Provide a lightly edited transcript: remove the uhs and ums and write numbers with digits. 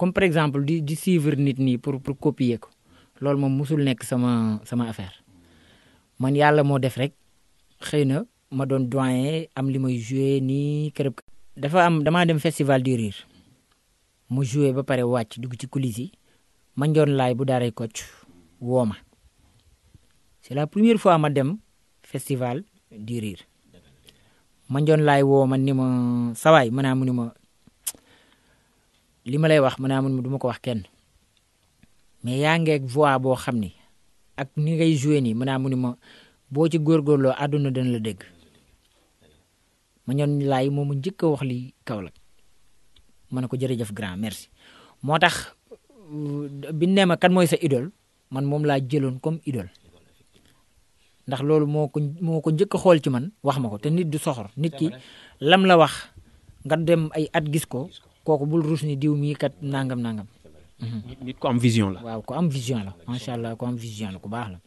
comme par exemple di suivre nit nii pour copier ko loolu moom musul nekk sama affaire man yàlla moo def rek xëy na ma doon doyen am li may joué nii kërëb. damaa dem festival du rire mu joué ba pare wàcc dugg ci coulisses yi ma njoon laay bu daaray Kocc woo ma c'est la première fois ma dem festival du rire ma njoon laay woo ma ni ma sawaay mu ni ma li ma lay wax mu ne du ma ko wax kenn mais yaa ngeeg voix boo xam ni ak ni ngay joué nii mu ni ma boo ci góorgóorloo àdduna dana la dégg ma ñoon laay moom mu njëkk a wax li Kaolack ma ne ko jërëjëf grand merci moo tax bi ne ma kan mooy sa idole man moom laa jëloon comme idole ndax loolu moo ko njëkk a xool ci man wax ma ko te nit du soxor nit ki lam la wax nga dem ay at gis ko kooku bul ruus ni diw mii kat nangam. nit ko am vision la. waaw ko am vision la macha allah ko am vision la ku baax la.